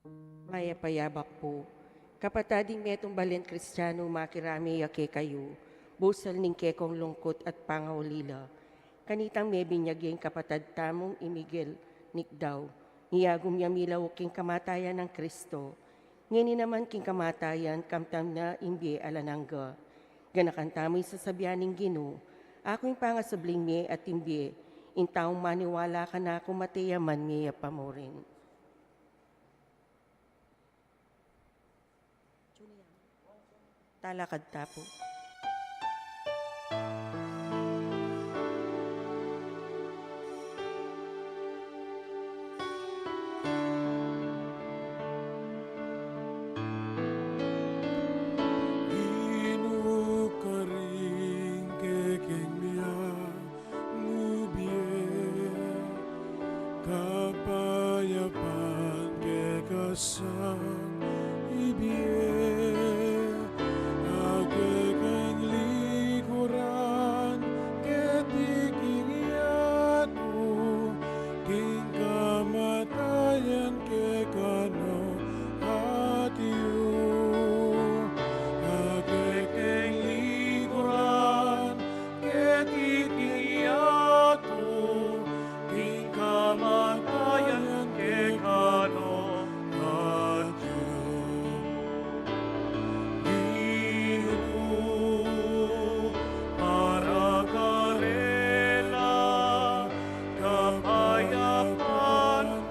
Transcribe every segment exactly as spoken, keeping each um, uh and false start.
Mayap a yabak pu. Kapatad, ing metung balen Kristianu, makirame ya kekayu, busal ning kekong lungkut at pangaulila. Kanitang mebinyag ya ing kapatad tamung i Miguel Nicdao, miyagum ya milauk king kamatayan nang Kristo. Ngeni naman king kamatayan, kamtan na ing bie alang angga. Ganakan tamu ing sasabian ning Ginu, "Aku ing pangasubling mie at ing bie, ing taung maniwala kanaku, mate ya man, mie ya pa murin." Talakad ta pu. Ginu, karing kekeng mie, ngubie, kapayapan keka sang ibie, a kekeng likuran keti king yatu, king kamatayan keka no atiu, a kekeng likuran keti king yatu, king kamatayan keka no atiu. Ginu, para karela, kapayapan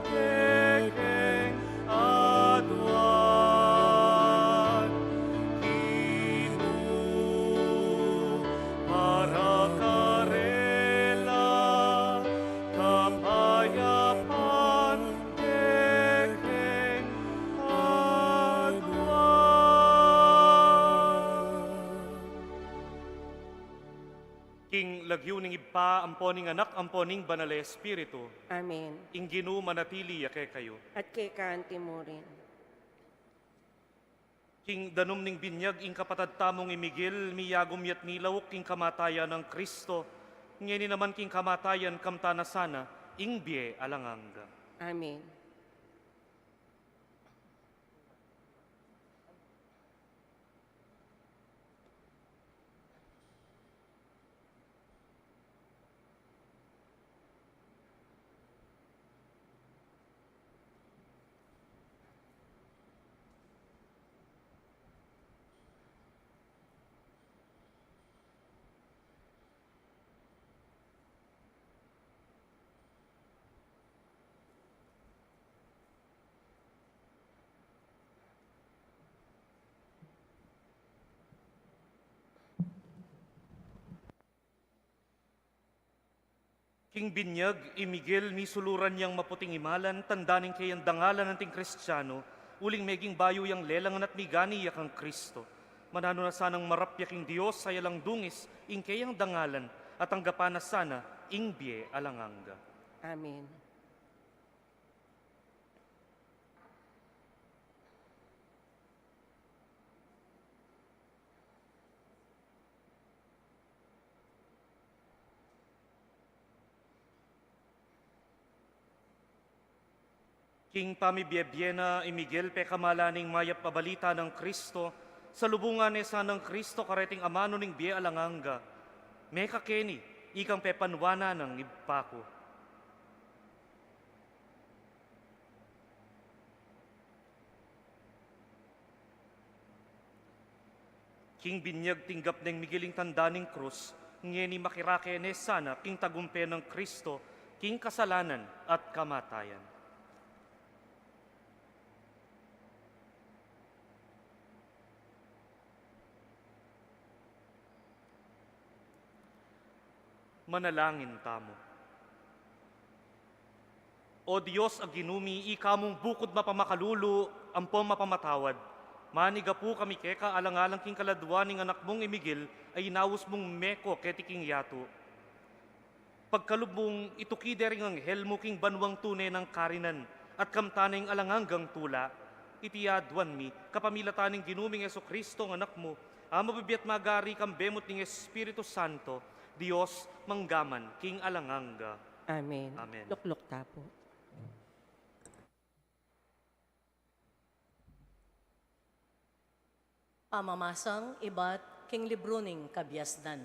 kekeng aduan. Ginu, para karela, kapayapan kekeng aduan. King lagyu ning Ibpa, ampo ning Anak, ampo ning Banal a Espiritu. Amen. Ing Ginu manatili ya kekayu. At keka anti mu rin. King danum ning binyag, ing kapatad tamung i Miguel, miyagum ya't milauk king kamatayan nang Kristo. Ngeni naman king kamatayan, kamtan na sana ing bie alang angga. Amen. King binyag, i Miguel, misuluran yang maputing imalan, tanda ning keyang dangalan anting Kristiano, uling meging bayu yang lelangan at migani ya kang Kristo. Mananu na sanang marapya king Dios a alang dungis ing keyang dangalan, at tanggapan na sana ing bie alang angga. Amen. King pamibie-bie na, i Miguel pekamalan ning mayap a balita nang Kristo, salubungan ne sana nang Kristo kareting amanu ning bie alang angga. Mekakeni, ikang pepanuanan nang Ibpa ku. King binyag, tinggap neng Miguel ing tanda ning krus, ngeni makirake ne sana king tagumpe nang Kristo, king kasalanan at kamatayan. Manalangin tamu. O Dios a Ginu mi, ika mung bukud mapamakalulu ampong mapamatawad, manigapu kami keka alang-alang king kaladua ning Anak mung i Miguel a inaus mung meko keti king yatu. Pagkalub mung ituki dering anghel mu king banuang tune nang karinan, at kamtan na ing alang anggang tula. Iti aduan mi kapamilatan ning Ginu ming Jesucristo a Anak mu, a mabibie at magari kambe mu at ning Espiritu Santo, Dios, mangga man king alang angga. Amen. Amen. Lukluk ta pu. Pamamasang ibat king libru ning Kabiasnan.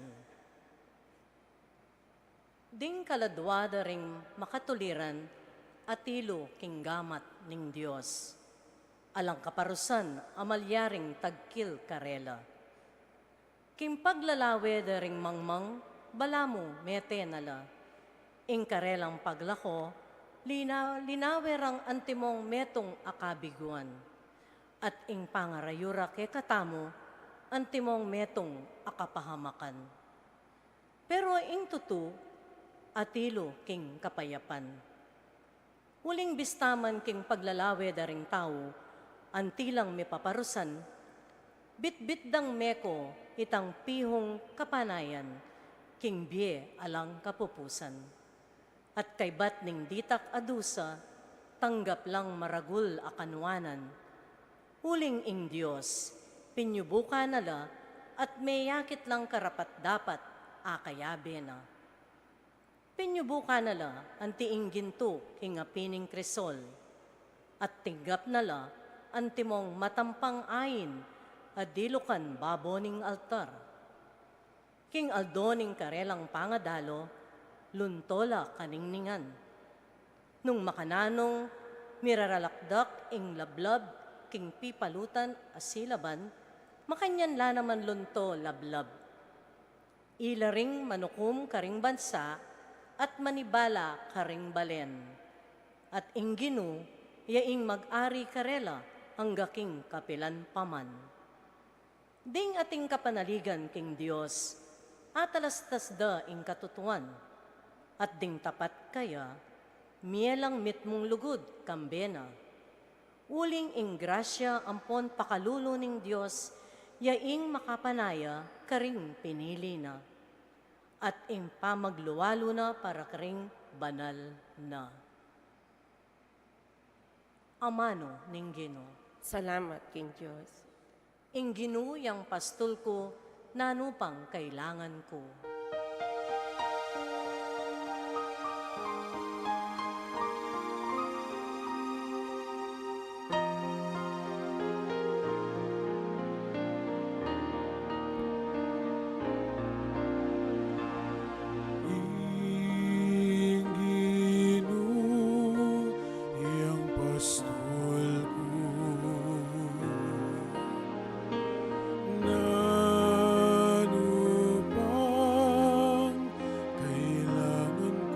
Ding kaladua da ring makatuliran, atilu king gamat ning Dios. Alang kaparusan a malyaring tagkil karela. King paglalawe da ring mangmang, balamu mete na la. Ing karelang paglako, lina-, linawe rang antimong metung a kabiguan. At ing pangarayu ra kekatamu, antimong metung a kapahamakan. Pero ing tutu, atilu king kapayapan. Uling bista man king paglalawe da ring tau, anti lang mipaparusan, bitbit dang meko itang pihung kapanayan, king bie alang kapupusan. At kaybat ning ditak a dusa, tanggap lang maragul a kanuanan. Uling ing Dios, pinyubukan na la, at meyakit lang karapat-dapat a kayabe na. Pinyubukan na la anti ing gintu king api ning krisol, at tinggap na la antimong matampang ain a dilukan babo ning altar. King aldo ning karelang pangadalu, lunto la kaningningan. Nung makananung miraralakdak ing lablab king pipalutan a silaban, makanyan la naman lunto lablab. Ila ring manukum karing bansa at manibala karing balen. At ing Ginu, ya ing mag-ari karela angga king kapilan pa man. Ding ating kapanaligan king Dios, atalastas da ing katutuan. At ding tapat kaya, mie lang mitmung lugud kambe na. Uling ing grasya ampon pakalulu ning Dios, ya ing makapanaya karing pinili na, at ing pamagluwalu na para karing banal na. Amanu ning Ginu. Salamat king Dios. Ing Ginu yang pastul ku, nanu pang kailangan ku? Ing Ginu yang pastul ku, nanu pang kailangan ku?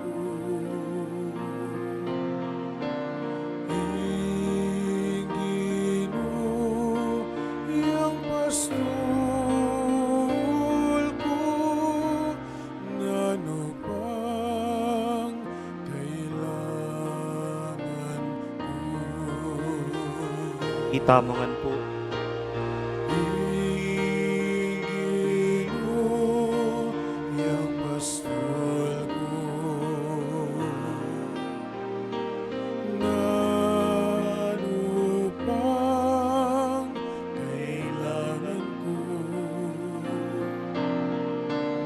Ing Ginu yang pastul ku, nanu pang kailangan ku? Itamu ngan pu. Ing Ginu yang pastul ku, nanu pang kailangan ku? Ing Ginu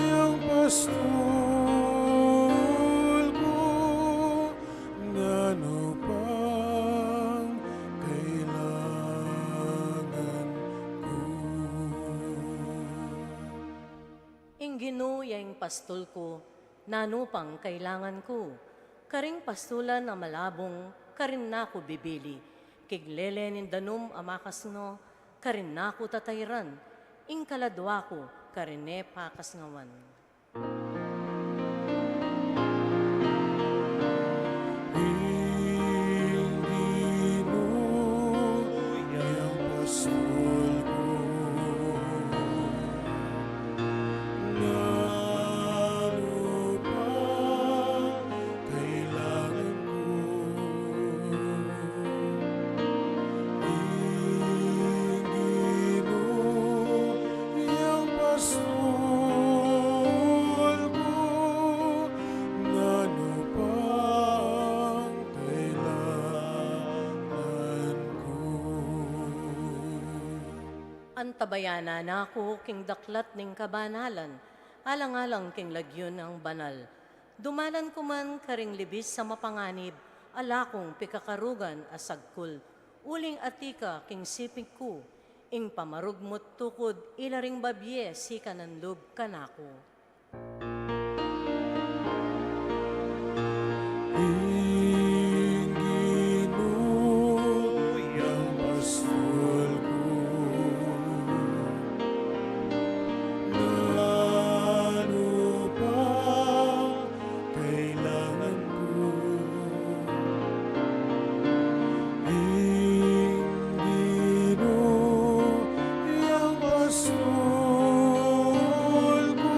yang pastul ku, nanu pang kailangan ku? Ing Ginu ya ing pastul ku, nanu pang kailangan ku? Karing pastulan a malabung, karin na ku bibili. King lele ning danum a makasngo, karin na ku tatairan. Ing kaladua ku, karin ne pakasngawan. Ing Ginu yang pastul ku, nanu pang kailangan ku? Ing Ginu yang pastul ku, nanu pang kailangan ku? Antabayanan na ku king daklat ning kabanalan, alang-alang king lagyu nang banal. Dumalan ku man karing libis a mapanganib, Ala kung pikakarugan a sagkul, uling atiu ka king siping ku, ing pamarugmut tukud ila ring babie sikanan lub kanaku. Ing Ginu yang pastul ku, nanu pang kailangan ku? Ing Ginu yang pastul ku,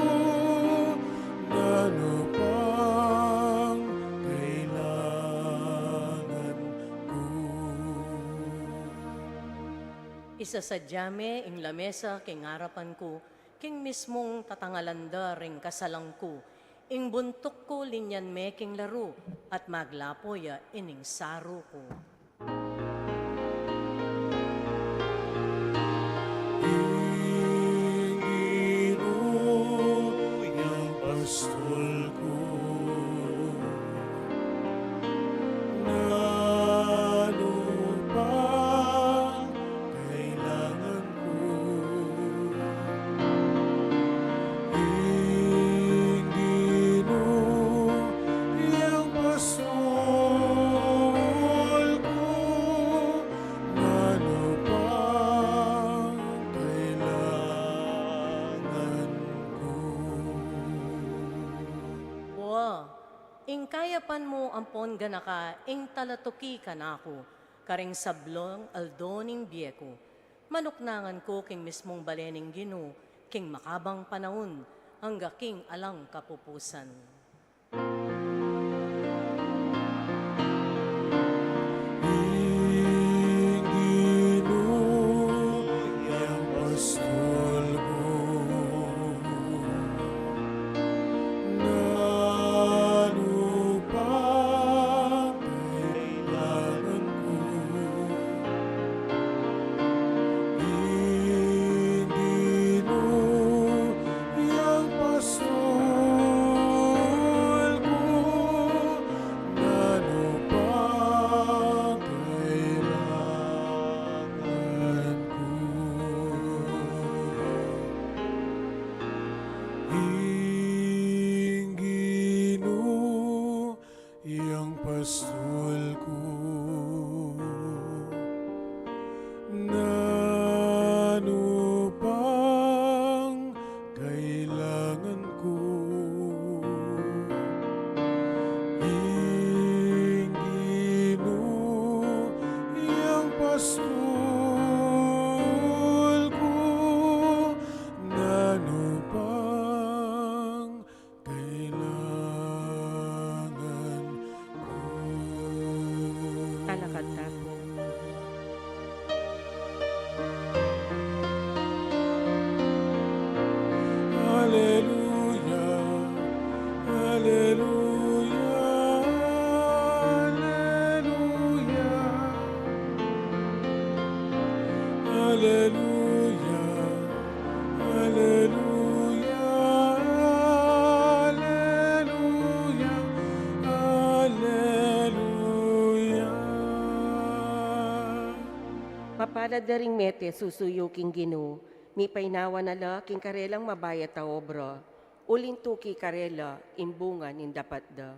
nanu pang kailangan ku? Isasadya me ing lamesa king arapan ku, king mismung tatangalan da ring kasalang ku. Ing buntuk ku linyan me king laru, at maglapo ya ining saru ku. Ing Ginu yang pastul ku, nanu pang kailangan ku? Ing Ginu yang pastul ku, nanu pang kailangan ku? Wa, ing kayapan mu ampon ganaka ing talatuki kanaku, karing sablung aldo ning bie ku. Manuknangan ku king mismung bale ning Ginu, king makabang panaun, angga king alang kapupusan. Ing Ginu yang pastul ku, nanu pang kailangan ku? Ing Ginu yang pastul ku, nanu pang kailangan ku? Ing Ginu yang pastul ku, nanu pang kailangan ku? Ing Ginu yang pastul ku, nanu pang kailangan ku? Talakad ta pu. Aleluya, aleluya, aleluya. Aleluya, aleluya, aleluya, aleluya. Mapalad la ring mete susuyu king Ginu, mipainawa na la king karelang mabayat a obra. Uling tuki karela ing bunga ning dapat da.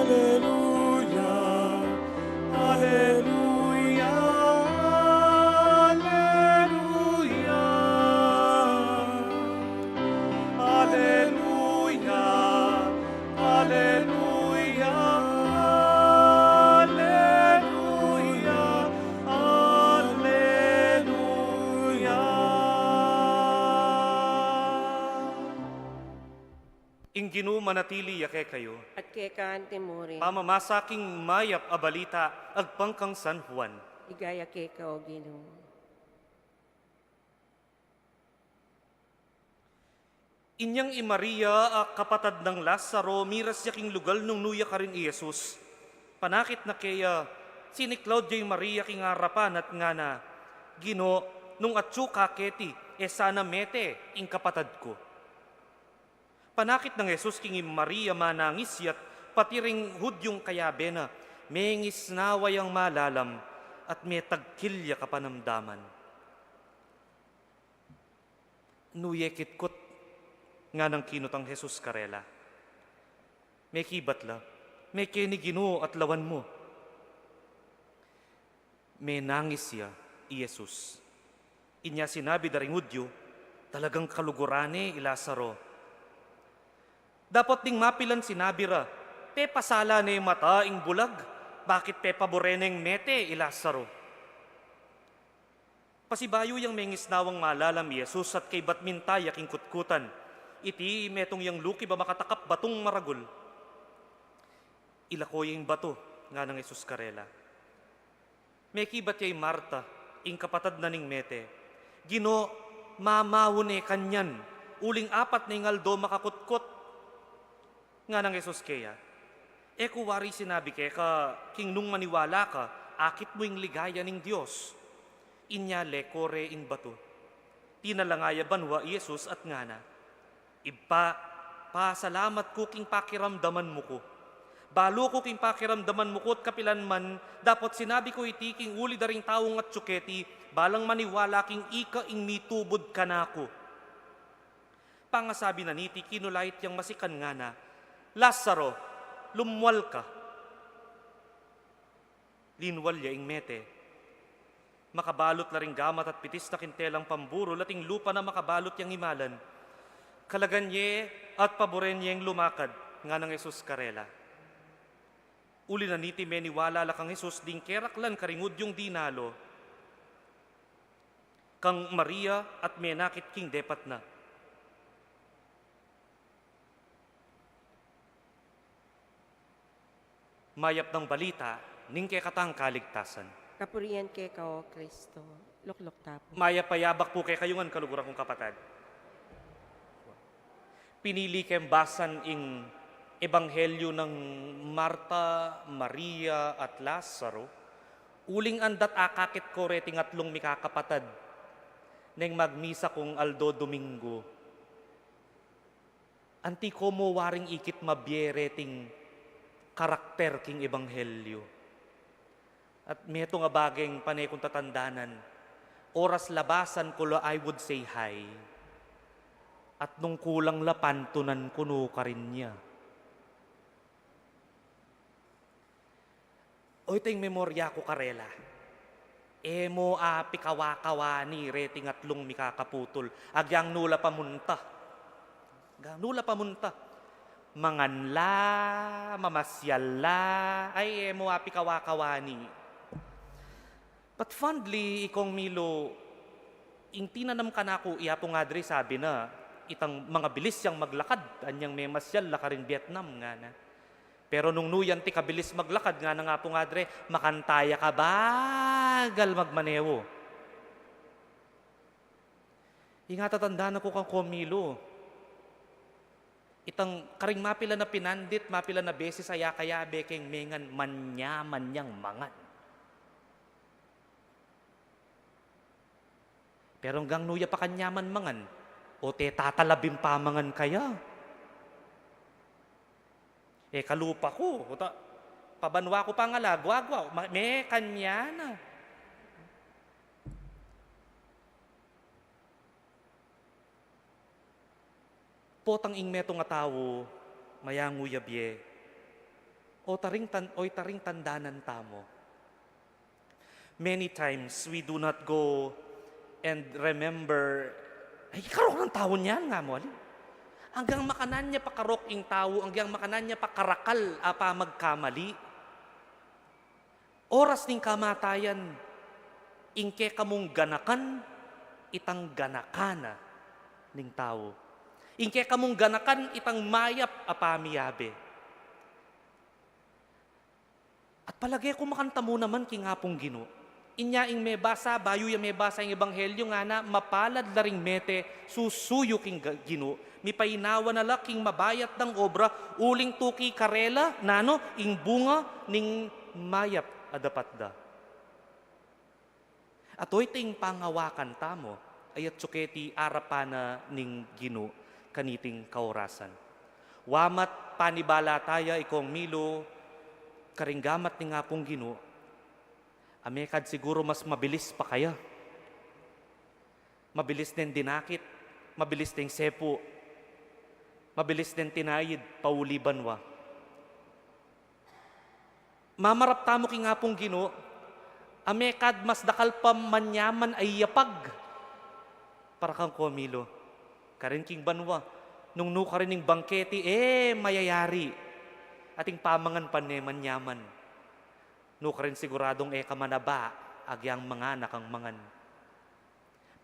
Aleluya, aleluya, aleluya, aleluya. Aleluya, aleluya, aleluya. Ing Ginu manatili ya kekayu. At keka antimurin. Pamamasa king mayap a balita agpang kang San Juan. Ligaya keka, O Ginu. Inyang i Maria a kapatad nang Lazaro, miras ya king lugal nung nu ya karin i Jesus. Panakit na keya, siniklaud ya i Maria king arapan at ngana, "Ginu, nung atyu ka keti, e sana mete ing kapatad ku. Panakit nang Jesus king i Maria, manangis ya, at pati ring Hudyung kayabe na, mengisnawa yang malalam, at metagkil ya kapanamdaman. Nu ye kitkut? Nganang kinutang Jesus karela. Mekibat la, mekeni Ginu at lawan mu. Menangis ya i Jesus. Inya sinabi da ring Hudyu, talagang kaluguran ne i Lazaro. Dapot ding mapilan sinabi ra, pepasala ne mata ing bulag, bakit pepabure neng mete i Lazaro? Pasibayu yang mengisnawang malalam i Jesus at kaybat minta ya king kutkutan. Iti metung yang lukib a makatakap batung maragul. Ilako ye ing batu, nganang Jesus karela. Mekibat ya i Marta, ing kapatad na ning mete. Ginu, mamaun ne kanyan, uling apat ne ing aldo makakutkut. Nganang Jesus keya, e ku wari sinabi keka, king nung maniwala ka, akit mu ing ligaya ning Dios. Inya leko re ing batu. Tinalanga ya banua i Jesus at ngana, Ibpa, pasalamat ku king pakiramdaman mu ku. Balu ku king pakiramdaman mu ku at kapilan man, dapot sinabi ku iti king uli da ring taung atyu keti, balang maniwala king ika ing mitubud kanaku. Pangasabi na niti, kinulait yang masikan, ngana, Lazaro, lumwal ka. Linwal ya ing mete. Makabalut la ring gamat at pitis na king telang pamburul at ing lupa na makabalut yang imalan. Kalagan ye at paburen yeng lumakad, nganang Jesus karela. Uli na niti meniwala la kang Jesus ding keraklan karing Hudyung dinalo kang Maria at menakit king depat na. Mayap nang balita ning kekatang kaligtasan. Kapurian keka, O Kristo. Lukluk ta pu. Mayap a yabak pu kekayu ngan, kaluguran kung kapatad. Pinili keng basan ing Ebanghelyo nang Marta, Maria, at Lazaro, uling andat akakit ko reting atlung mikakapatad neng magmisa kung aldo Domingo. Anti ko mu waring ikit mabie reting karakter king Ebanghelyo. At metung a bageng pane kung tatandanan, oras labasan ku la, I would say hi. At nung kulang la, pantunan ku nu karin ya. O, ita ing memorya ku karela. E mu apikawa-kawani reting atlung mikakaputul. Agyang nu la pamunta. Agyang nu la pamunta. Mangan la, mamasyal la, ay, e mu apikawa-kawani. But fondly, Ikong Milo, ing tinanam kanaku i Apung Adri, sabi na, itang mangabilis yang maglakad, anyang memasyal la karing Vietnam, ngana. Pero nung nu ya anti kabilis maglakad, nganang Apung Adri, makanta ya kabagal magmaneho. Ing atatandanan ku kang Komilo, itang karing mapilan a pinandit, mapilan a beses a ya kayabe keng mengan, manyaman yang mangan. Pero anggang nu ya pakanyaman mangan, o te tatalabin pamangan kaya? E, kalupa ku, uta, pabanua ku pa nga la, gua-gua, ma-, me kanya na. Potang ing metung a tau, mayangu ya bie, o taring tan-, oy taring tandanan tamu. Many times, we do not go and remember, ay, karok nang tau niyan, nga mu, ali. Anggang makanan ya pakarok ing tau, anggang makanan ya pakarakal a pamagkamali. Oras ning kamatayan, ing kekamung ganakan, itang ganaka na ning tau. Ing kekamung ganakan, itang mayap a pamiyabe. At palage ku makantamu naman king Apung Ginu. Inya ing mebasa, bayu ya mebasa ing Ebanghelyo, ngana, mapalad la ring mete susuyu king ga-, Ginu, mipainawa na la king mabayat dang obra, uling tuki karela, nanu, ing bunga ning mayap a dapat da. At oy ita ing pangawakan tamu, Ayat su keti arapan na ning Ginu kaniting kaurasan. Wa ma't panibala taya i Kong Milo karing gamat ning Apung Ginu, a mekad siguru mas mabilis pa kaya. Mabilis neng dinakit, mabilis neng sepu, mabilis neng tinayid pauli banua. Mamarap tamu king Apung Ginu, a mekad mas dakal pa manyaman a iyapag para kang Kong Milo. Karin king banua, nung nukarin ing bangketi, e mayayari. Ating pamangan pa ne manyaman. Nukarin siguradung e ka manaba, agyang mangan a kang mangan.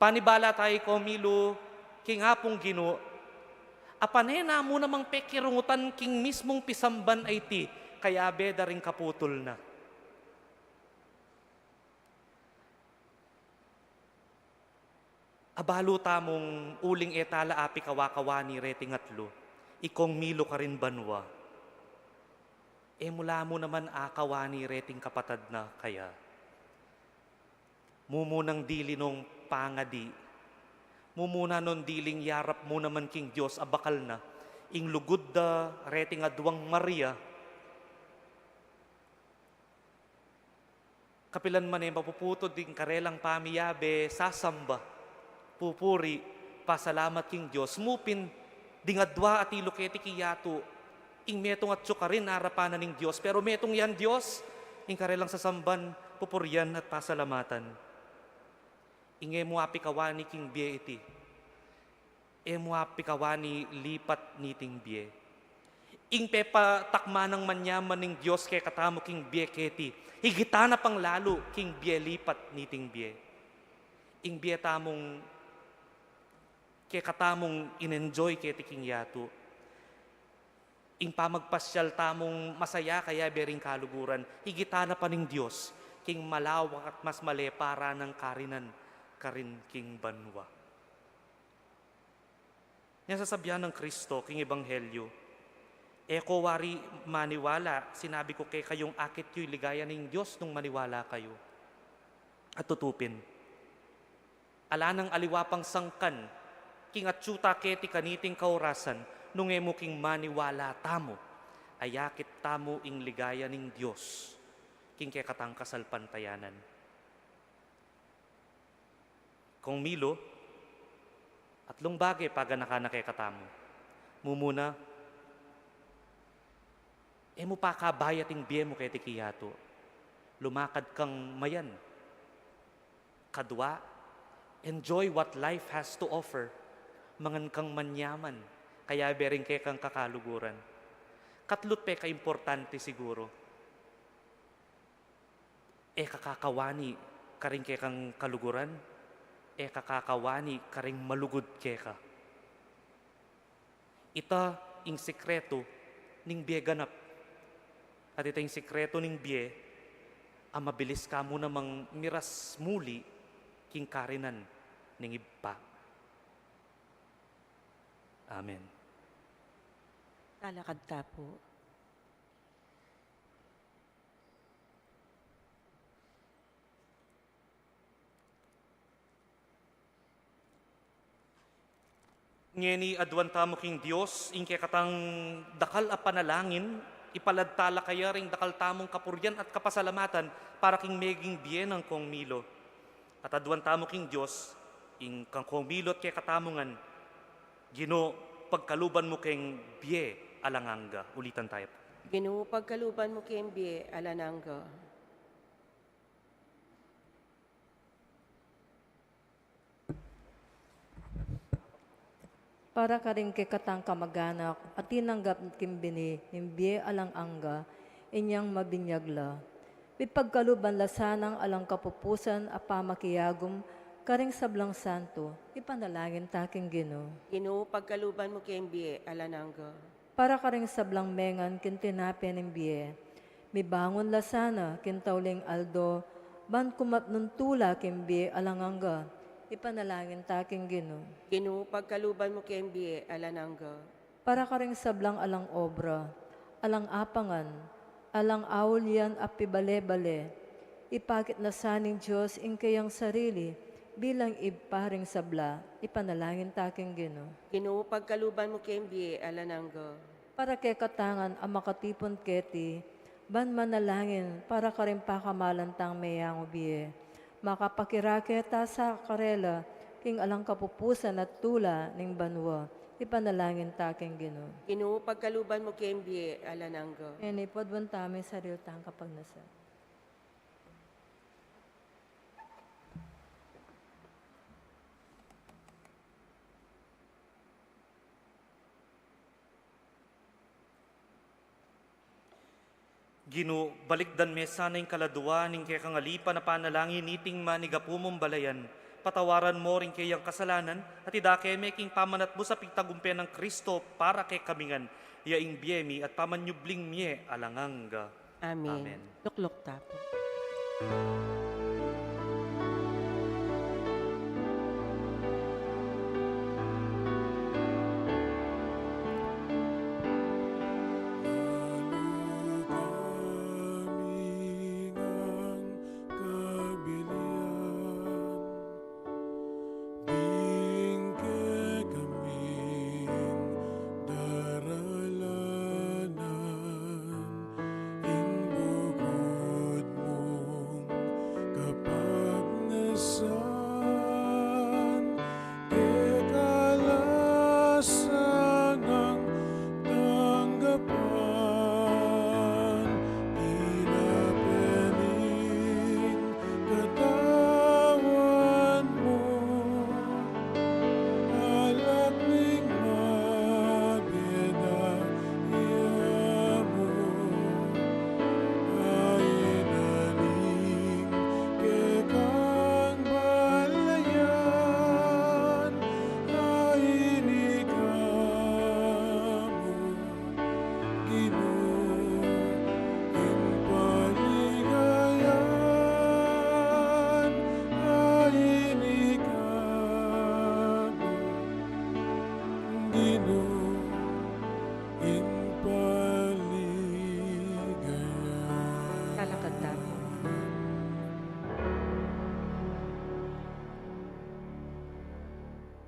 Panibala taya i Kong Milo king Apung Ginu, a pane na mu namang pekirungutan king mismung pisamban a iti, kayabe da ring kaputul na. Abalu tamung uling e tala apikawakawani reting atlu, i Kong Milo karin banua, e mu la mu naman akawani reting kapatad na kaya. Mumunang dili nong pangadi. Mumuna nong diling yarap mu naman king Dios a bakal na ing lugud da reting aduang Maria. Kapilan man e mapuputud ing karelang pamiyabe, sasamba, pupuri, pasalamat king Dios, mu pin ding adua atilu keti king yatu, ing metung atsu karin arapan na ning Dios, pero metung yang Dios, ing karelang sasamban, pupurian at pasalamatan. Ing e mu apikawani king bie iti, e mu apikawani lipat niting bie. Ing pepatakma nang manyaman ning Dios kekatamu king bie keti, higitan na pang lalu king bie lipat niting bie. Ing bie tamung kekatamung in-enjoy keti king yatu. Ing pamagpasyal tamung masaya kayabe ring kaluguran, higitan na pa ning Dios king malawak at mas maleparan nang karinan karin king banua. Nya sasabian nang Kristo king Ebanghelyo, "E ko wari maniwala, sinabi ko kekayung akit yu ing ligaya ning Dios nung maniwala kayu." At tutu pin, ala nang aliwa pang sangkan king atsu ta keti kaniting kaurasan, nung e mu king maniwala tamu a yakit tamu ing ligaya ning Dios king kekatang kasalpantayanan. Kong Milo, atlung bage paganakan na kekatamu. Mumuna, e mu pakabayat ing bie mu keti king yatu. Lumakad kang mayan. Kadua, enjoy what life has to offer. Mangan kang manyaman, kayabe ring kekang kakaluguran. Katlu't pekaimportante siguru, e ka kakawani karing kekang kaluguran, e ka kakawani karing malugud keka. Ita ing sekretu ning bie ganap. At ita ing sekretu ning bie a mabilis ka mu namang miras muli king karinan ning Ibpa. Amen. Talakad ta pu. Ngeni aduan tamu king Dios ing kekatang dakal a panalangin, ipalad tala kaya ring dakal tamung kapurian at kapasalamatan para king meging bie nang Kong Milo. At aduan tamu king Dios ing kang Kong Milo at kekatamu ngan, Ginu, pagkaluban mu keng bie alang angga. Ulitan taya pu. Ginu, pagkaluban mu keng bie alang angga. Para karing kekatang kamaganak a tinanggap king bini ning bie alang angga, inyang mabinyag la. Mipagkaluban la sanang alang kapupusan a pamakiagum karing sablang santo, ipanalangin ta king Ginu. Ginu, pagkaluban mu keng bie alang angga. Para karing sablang mengan king tinape ning bie, mibangun la sana king tauling aldo, ban kumat nung tula king bie alang angga, ipanalangin ta king Ginu. Ginu, pagkaluban mu keng bie alang angga. Para karing sablang alang obra, alang apangan, alang aulian a pibale-bale, ipakit na sa ning Dios ing keyang sarili Bilang ibpa ring sabla, ipanalangin ta king Ginu. Ginu, pagkaluban mu keng bie alang angga. Para kekatang ngan a makatipun keti, ban manalangin para karing pakamalan tang meyangu bie. Makapakirake ta sa karela king alang kapupusan at tula ning banua. Ipanalangin ta king Ginu. Ginu, pagkaluban mu keng bie alang angga. Ngeni, padwan tamu ing sarili tang kapagnasan. Ginu, balikdan me sana ing kaladua ning kekang alipan a panalangin niting manigapu mung balayan. Patawaran mo ring keyang kasalanan, at idake me king pamanatmu sa pigtagumpe nang Kristo para kekami ngan. Ya ing bie mi at pamanyubling mie alang angga. Amen. Amen. Lukluk ta pu. Ding kekaming daralanan ing bukut mung kapagnasan, keka la sanang tanggapan, tila pening katawan mu, alak ning mabie daya mu, a inaning kekang balayan, a ini ka mu. Ginu, ing paligayan a ini ka mu. Ginu, ing paligayan. Talakad tamu.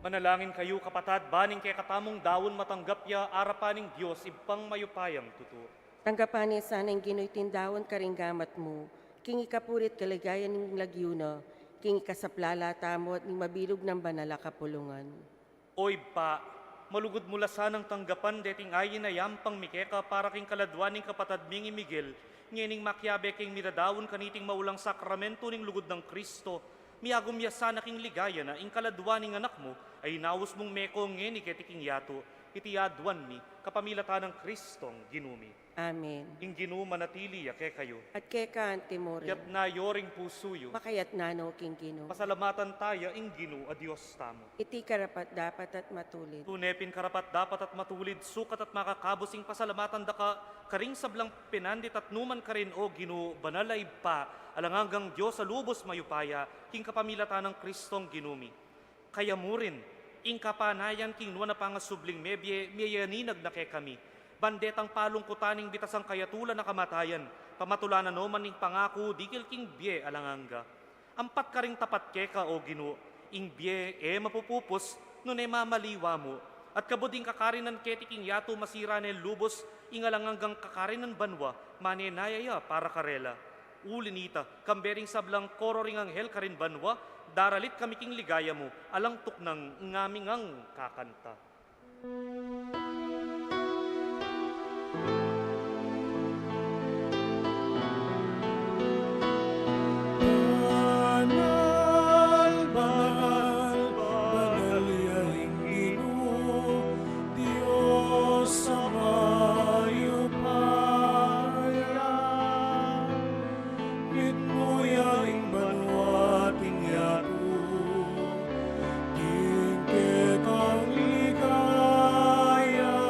Manalangin kayu, kapatad, ban ing kekatamung daun matanggap ya arapan ning Dios Ibpang mayupayang tutu. Tanggapan ne sana ning Ginu iting daun karing gamat mu, king ikapuri't kaligayan ning lagyu na, king ikasaplala tamu at ning mabilug nang banal a kapulungan. O Ibpa, malugud mu la sanang tanggapan deting ain a yampang mi keka para king kaladua ning kapatad ming i Miguel, ngening makiabe keng midadaun kaniting maulang sakramentu ning lugud nang Kristo, miagum ya sana king ligaya na ing kaladua ning anak mu, a inaus mung meko ngeni keti king yatu. Iti aduan mi kapamilatan nang Kristong Ginu mi. Amen. Ing Ginu manatili ya kekayu. At keka anti mu rin. Itas yu ring pusu yu. Makaitas no king Ginu. Pasalamatan taya ing Ginu a Dios tamu. Iti karapat-dapat at matulid. Tune pin karapat-dapat at matulid, sukat at makakabus ing pasalamatan da ka, karing sablang pinandit at nukarin man, O Ginu, banal a Ibpa, alang anggang Dios a lubus mayupaya, king kapamilatan nang Kristong Ginu mi. Kaya mu rin, ing kapanayan king nuan a pangasubling mebie, miyayaninag na kekami. Ban detang palungkutan ning bitasang kayatulan a kamatayan, pamatulanan no man ning pangaku dikil king bie alang angga. Ampat karing tapat keka, O Ginu, ing bie e mapupupus, nune mamaliwa mu. At kabud ing kakarinan keti king yatu masira ne lubus, ing alang anggang kakarinan banua, manenaya ya para karela. Uli nita, kambe ring sablang koro ring anghel karin banua, daralit kami king ligaya mu, alang tuknang ngaming kakanta. Banal, banal, banal ya ing Ginu, Dios a mayupaya. Mitmu ya ing banua at ing yatu, king kekang ligaya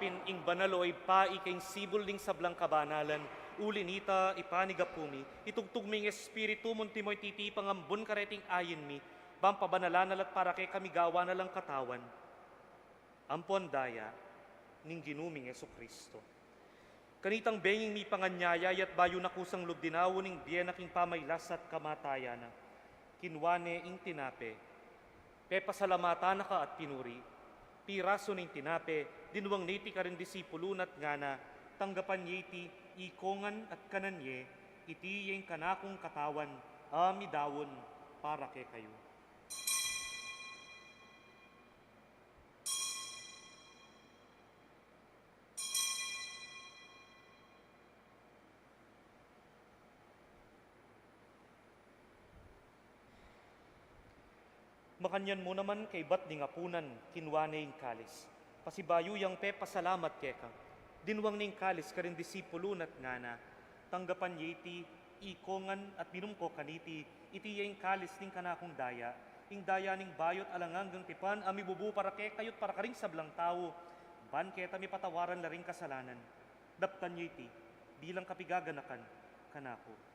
Pin ing banal, o Ibpa, ika ing sibul ning sablang kabanalan, uli na nita, ipanyawad mi, itugtug me ing Espiritu mu antimo ing titipang ambun kareting ayin mi, bang pabanalan na la at para kekami gawan na lang katawan ampon daya ning Ginu ming Jesucristo. Kanitang benging mipanganyaya ya at bayu na kusang lub dinaun ing bie na king pamagkasakit at kamatayan na, kinua ne ing tinape, pepasalamatan na ka at pinuri, pirasu ne ing tinape, dinwang ne iti karing disipulu na at ngana, tanggapan ye iti, ika ngan at kanan ye, iti ya ing kanakung katawan a midaun para kekayu. Makanyan mu naman kaybat ning apunan, kinua ne ing kalis. Pasibayu yang pepasalamat keka, dinwang ne ing kalis karing disipulu na at ngana, tanggapan ye iti, ika ngan at minum ko kaniti, iti ya ing kalis ning kanakung daya, ing daya ning bayu at alang anggang tipan a mibubu para kekayu at para karing sablang tau, ban keta mipatawaran la ring kasalanan. Daptan ye iti bilang kapigaganakan kanaku.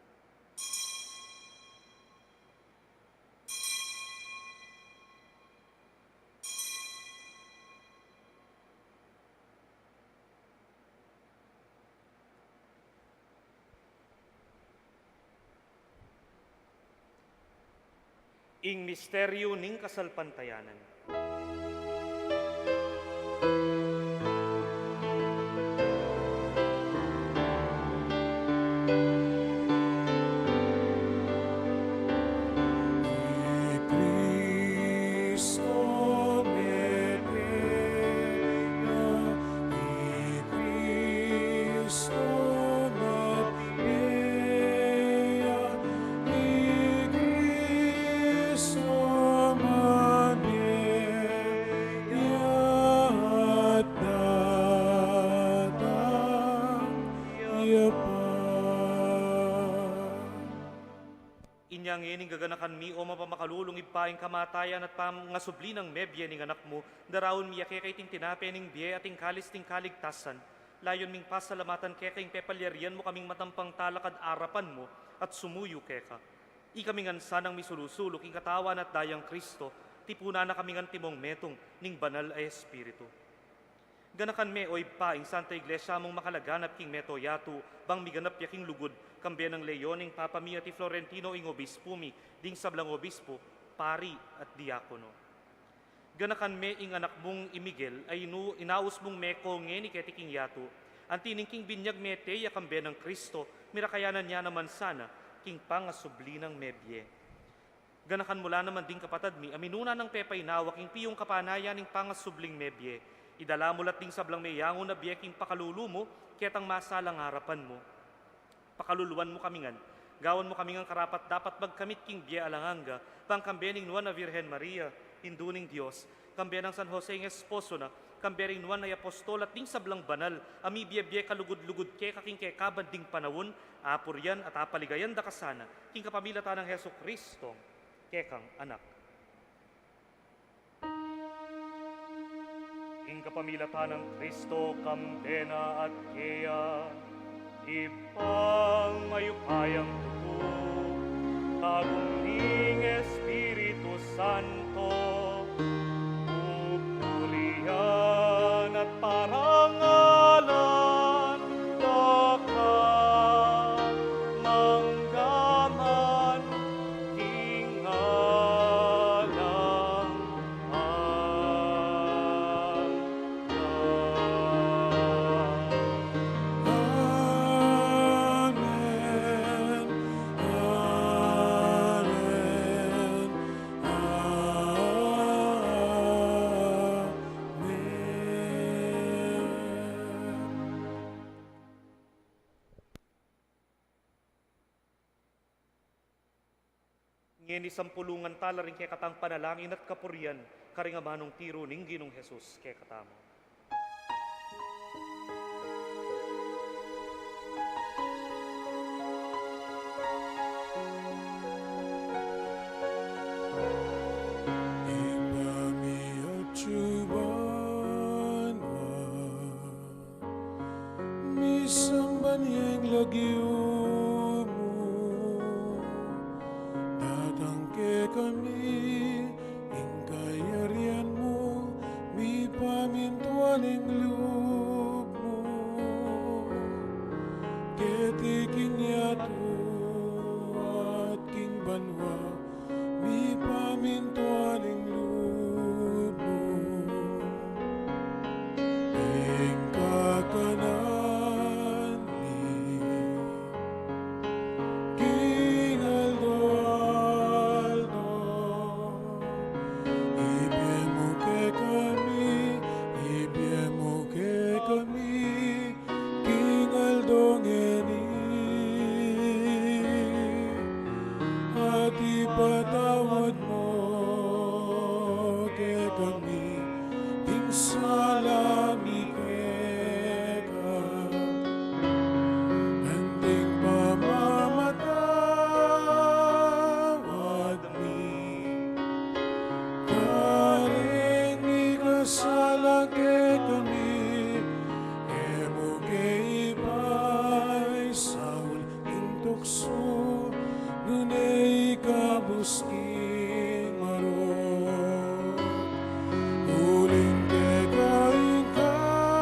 Ing misteryu ning kasalpantayanan. I Kristo mebie ya, i Kristo mebie ya, i Kristo mebie ya, datang ya pa. Inya ngeni gaganakan mi, o mapamakalulung Ibpa, ing kamatayan at pangasubli nang mebie ning Anak mu, daraun mi ya keka iting tinape ning bie at ing kalis ning kaligtasan. Layun ming pasalamatan keka ing pepalyarian mu kaming matampang talakad arapan mu at sumuyu keka. Ikami ngan sanang misulu-sulu king katawan at daya nang Kristo, tipunan na kami ngan timong metung ning Banal a Espiritu. Ganakan me, o Ibpa, ing Santa Iglesia mung makalaganap king mabilug a yatu, bang miganap ya king lugud, kambe nang Leon ing Papa mi at i Florentino ing obispu mi, ding sablang obispu, pari at diakono. Ganakan me ing anak mung i Miguel, a inu-, inaus mung meko ngeni keti king yatu, anti ning king binyag mete ya kambe nang Kristo, mirakayanan ya naman sana king pangasubli nang mebie. Ganakan mu la naman ding kapatad mi a minuna nang pepainawa king piyung kapanayan ning pangasubling mebie. Idala mu la at ding sablang meyangu na bie king pakalulu mu, ketang masalang arapan mu. Pakaluluan mu kami ngan. Gawan mu kami ngan karapat-dapat magkamit king bie alang angga, bang kambe ning nuan a Virgen Maria, Indu ning Dios, kambe nang San Jose ing esposo na, kambe ring nuan a apostol at ding sablang banal a mibie-bie kalugud-lugud keka king kekaban ding panaun, apurian at apaligayan da ka sana, king kapamilatan nang Jesucristo, kekang Anak. King kapamilatan nang Kristo, kambe na at keya, Ibpang mayupayang tutu, tagum ning Espiritu Santo, pupurian at parangalan da ka, mangga man king alang angga. Amen. Amen. Amen. Ngeni sampulungan tala ring kekatang panalangin at kapurian karing amanung tiru ning Ginung Jesus kekatamu. Ibpa mi atsu ka banua, lagyu mu. Datang kekami ing kayarian mu, mipamintuan ing lub mu keti king yatu at king banua, mipamintuan ing lub mu. Ing kakanan mi king aldo-aldo, ibie mu kekami, ibie mu kekami king aldo ngeni, at ipatawad mu kekami ding sala mi keka, anting pamamatawad mi karing mikasala kekami, e mu ke ipaisaul king tuksu, nune ikabus king marok. Uling keka ing kayarian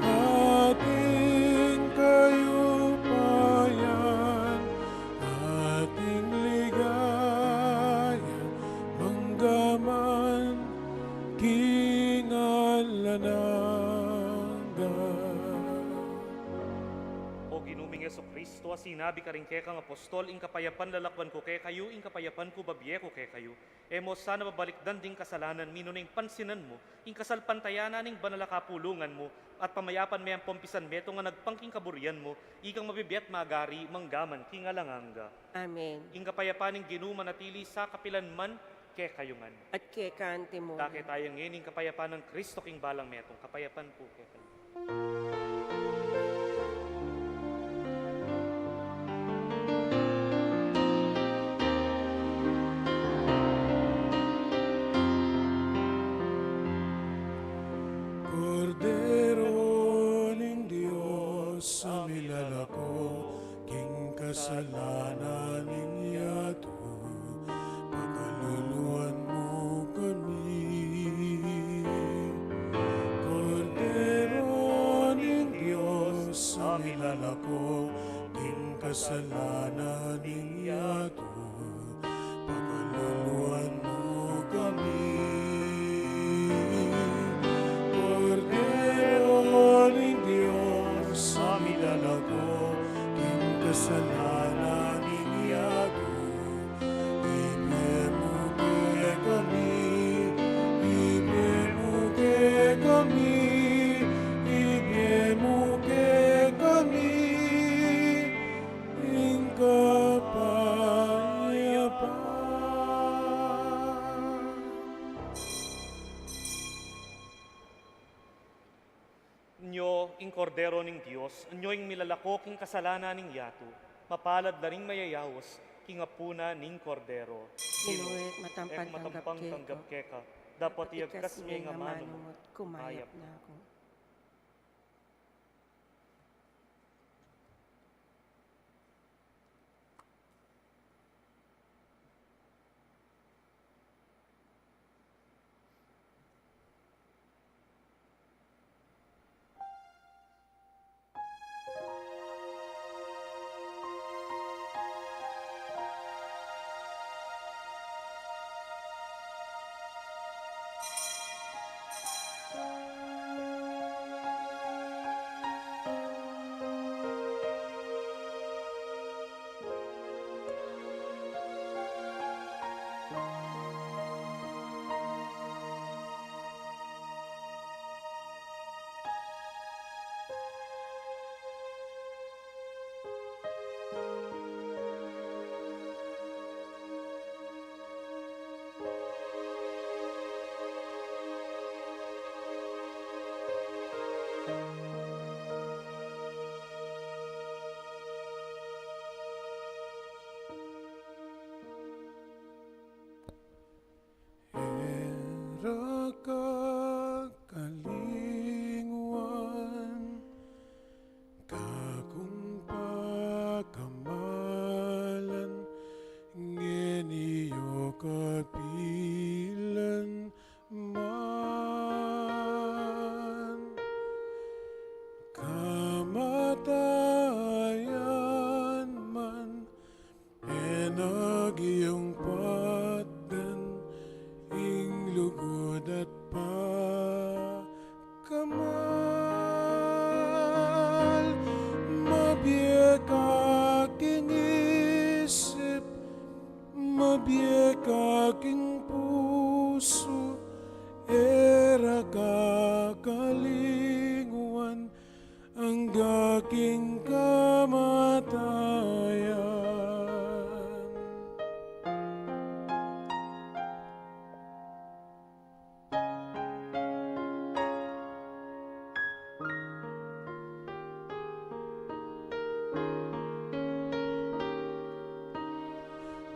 at ing kayupayan at ing ligaya mangga man king alang angga. O Ginu ming Jesucristo, a sinabi karing kekang apostol, ing kapayapan lalakwan ku kekayu, ing kapayapan ku babie ku kekayu. E mu sana babalikdan ding kasalanan mi, nune ing pansinan mu ing kasalpantayanan ning banal a kapulungan mu, at pamayapan me ampong pisan metung a nagpang king kaburian mu, ikang mabibie at magari mangga man king alang angga. Amen. Ing kapayapan ning Ginu manatili sa kapilan man kekayu ngan. At keka antimurin. Dake tamu ngeni ing kapayapan nang Kristo king balang metung. Kapayapan pu kekayu. Kordero ning Dios, a milalako king kasalanan ning yatu, pakaluluan mu kami. Kordero ning Dios, a milalako king kasalanan ning yatu, pakaluluan mu kami. Kordero ning Dios, a milalako king kasalanan ning yatu, ibie mu kekami, ibie mu kekami, ibie mu kekami ing kapayapan. Nyo ing Kordero ning Dios, nyo ing milalako king kasalanan ning yatu. Mapalad la ring mayayaus king apunan ning Kordero. Ginu, e ku matampang tanggap keka, dapot iyagkas me ing amanu mu, kumayap na ku. E ra kakalingwan Mabie ka king pusu, e ra ka kalinguan, angga king kamatayan.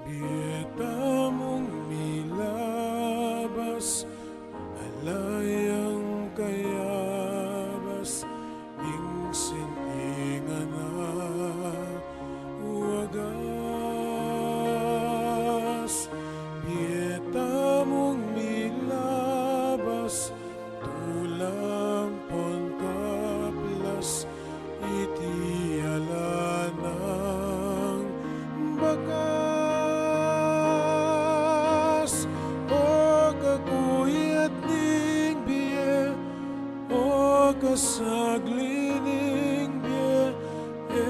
Bie tamung milabas, ala yang kayabas, ing sintingan a wagas. Bie tamung milabas, tula ampon kaplas, iti ala nang bakas. O kakuyat ning bie, o kasagli ning bie, e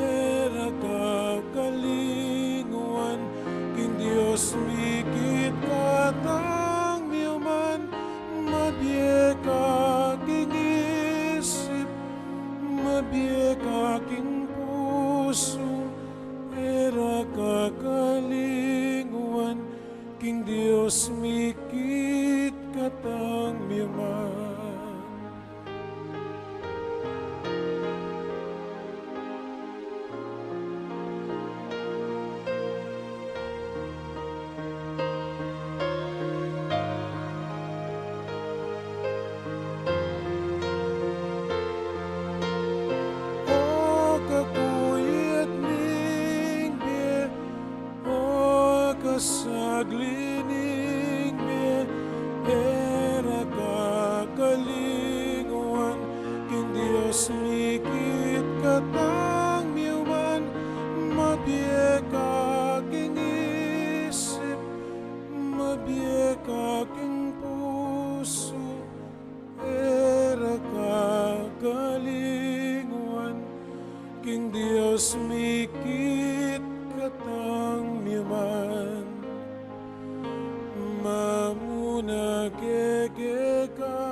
ra ka kalinguan, king Dios mikit ka tang miuman. Mabie ka king isip, mabie ka king pusu, e ra ka kalinguan, king Dios mikit ka tang miuman. O kakuyat ning bie, o kasagli ning bie, e ra ka kalinguan, king Dios mikit ka tang miuman. Mabie ka king isip, mabie ka king pusu, e ra ka kalinguan, king Dios mikit ka tang miuman. Mamuna ke keka,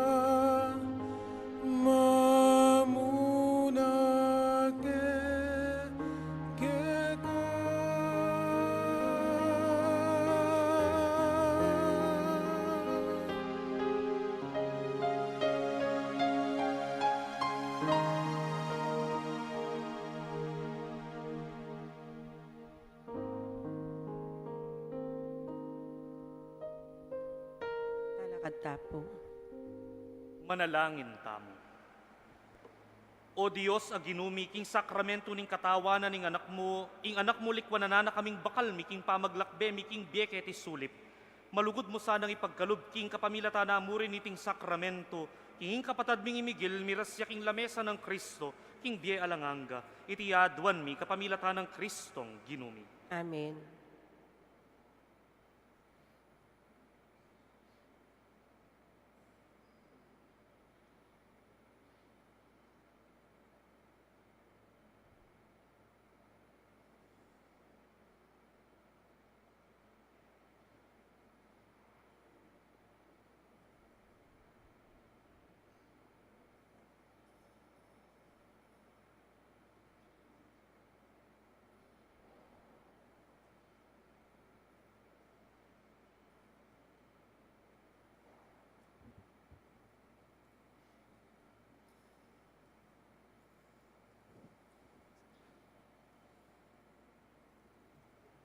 mamuna ke keka. Talakad ta pu. Manalangin tamu. O Dios a Ginu mi, king sakramentu ning katawan ning Anak mu, ing Anak mu likwanan na kaming bakal mi king pamaglakbe mi king bie keti sulip. Malugud mu sanang ipagkalub king kapamilatan na mu rin iting sakramentu, king kapatad ming i Miguel miras ya king lamesa nang Kristo, king bie alang angga. Iti aduan mi kapamilatan nang Kristong Ginu mi. Amen.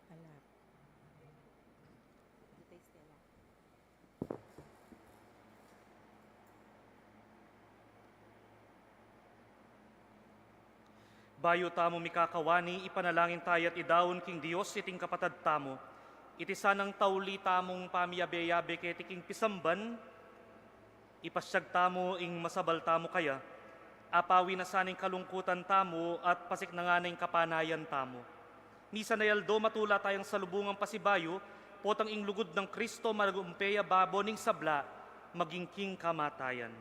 Alap. Bayu tamu mikakawani, ipanalangin taya at idaun king Dios iting kapatad tamu. Iti sanang tauli tamung pamiyabe-yabe keti king pisamban, ipasyag tamu ing masabal tamu kaya, apawin na sana ing kalungkutan tamu at pasiknangan na ing kapanayan tamu. Misan a aldo matula tayang salubungan pasibayu, potang ing lugud nang Kristo managumpe ya babo ning sabla, maging king kamatayan.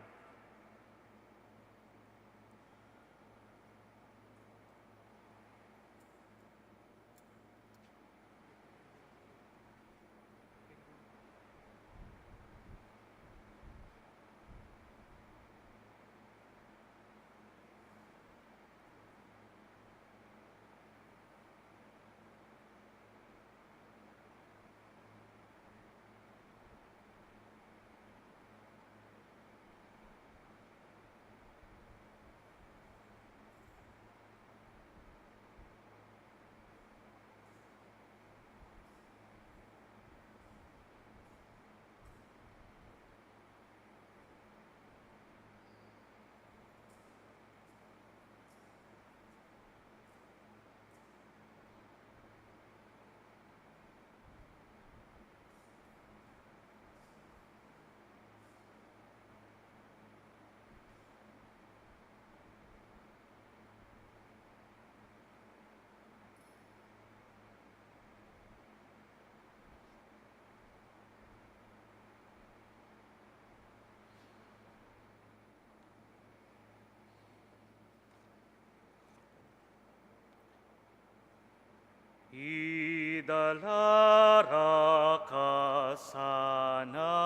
Idala ra ka sana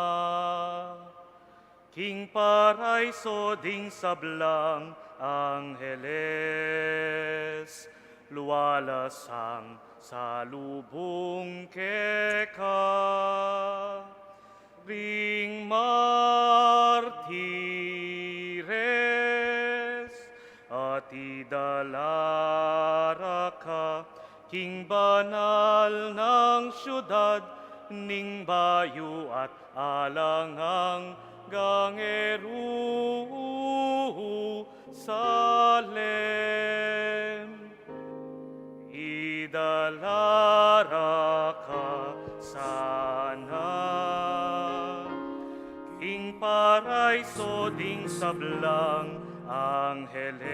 king paraiso ding sablang angheles, lualasang salubung keka ring martires, at idala ra ka king banal nang siudad ning bayu at alang anggang Jerusalem. Idala ra ka sana king paraiso ding sablang angheles,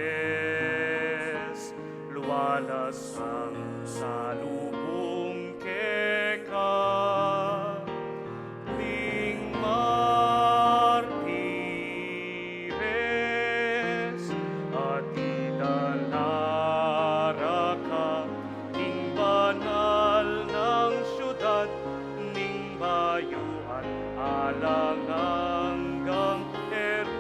lualasang salubung keka ring martires, at idala ra ka king banal nang siudad ning bayu at alang anggang Jerusalem.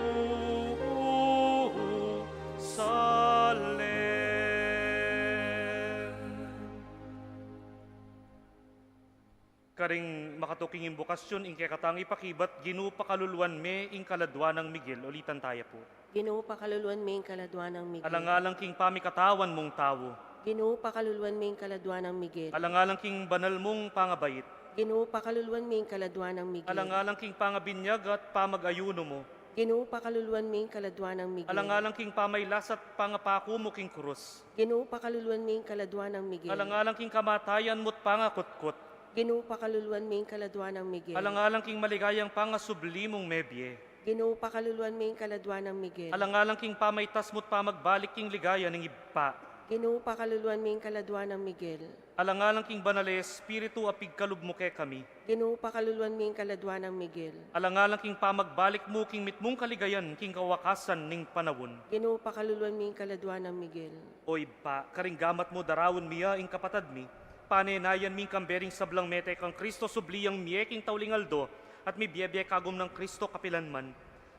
Karing makatuking imbokasyon, ing kekatang ipakibat, Ginu, pakaluluan me ing kaladua nang Miguel. Ulitan taya pu. Ginu, pakaluluan me ing kaladua nang Miguel. Alang-alang king pamikatawan mung tau. Ginu, pakaluluan me ing kaladua nang Miguel. Alang-alang king banal mung pangabait. Ginu, pakaluluan me ing kaladua nang Miguel. Alang-alang king pangabinyag at pamag-ayunu mu. Ginu, pakaluluan me ing kaladua nang Miguel. Alang-alang king pamailas at pangapaku mu king krus. Ginu, pakaluluan me ing kaladua nang Miguel. Alang-alang king kamatayan mu't pangakutkut. Ginu, pakaluluan me ing kaladua nang Miguel. Alang-alang king maligayang pangasubli mung mebie. Ginu, pakaluluan me ing kaladua nang Miguel. Alang-alang king pamaitas mu't pamagbalik king ligaya ning Ibpa. Ginu, pakaluluan me ing kaladua nang Miguel. Alang-alang king Banal a Espiritu a pigkalub mu kekami. Ginu, pakaluluan me ing kaladua nang Miguel. Alang-alang king pamagbalik mu king mitmung kaligayan king kawakasan ning panaun. Ginu, pakaluluan me ing kaladua nang Miguel. O Ibpa, karing gamat mu daraun mi ya ing kapatad mi, panenayan mi ing kambe ring sablang mete kang Kristo, subli yang mie king tauling aldo, at mibiebie kagum nang Kristo kapilan man.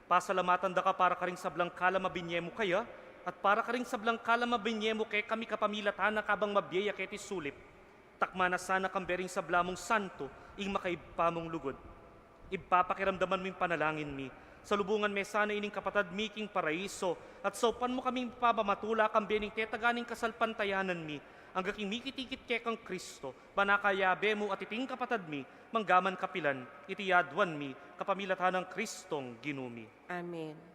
Pasalamatan da ka para karing sablang kalam a binie mu keya, at para karing sablang kalam a binie mu kekami kapamilatan na kabang mabie ya keti sulip. Takma na sana kambe ring sabla mung santo ing makaibpa mung lugud. Ibpa, pakiramdaman mu ing panalangin mi. Salubungan me sana ining kapatad mi king paraiso, at saupan mu kaming papamatula kambe ning tetaga ning kasalpantayanan mi, angga king mikitikit kekang Kristo, ban akayabe mu at iting kapatad mi, manggaman kapilan, iti yaduan mi, kapamilatan nang Kristong Ginu mi. Amen.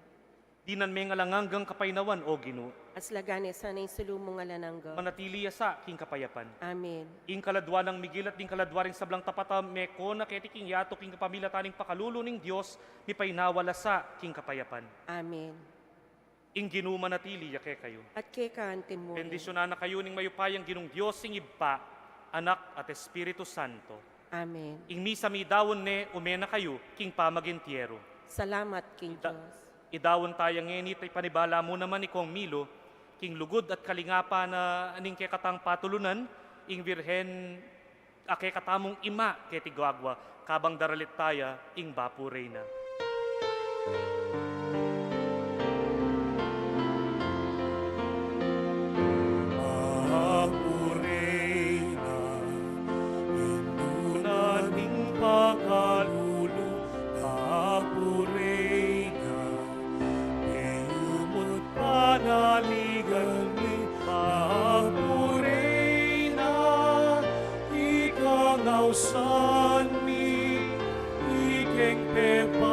Dinan meng alang anggang kapaynawan, O Ginu. At lagan ne sana ing salu mung alang angga. Manatili ya sa king kapayapan. Amen. Ing kaladua nang Miguel at ding kaladua ring sablang tapat a meko na keti king yatu king kapamilatan ning pakalulu ning Dios, mipaynawa la sa king kapayapan. Amen. Ing Ginu manatili ya kekayu. At keka anti mu rin. Bendisyunan na kayu ning mayupayang Ginung Dios, ing Ibpa, Anak, at Espiritu Santo. Amen. Ing misa midaun ne, ume na kayu king pamagintieru. Salamat king Ida-, Dios. Idaun taya ngeni, at ipanibala mu naman ikong Milo, king lugud at kalingapan na ning kekatang patulunan, ing Birhen a kekatamung ima keti guagua, kabang daralit taya ing Bapu Reyna. Bapu Reyna, indu na ning pakalulu, Bapu Reyna, meyumut panaligan mi, Bapu Reyna, ikang ausan mi, ikeng pepa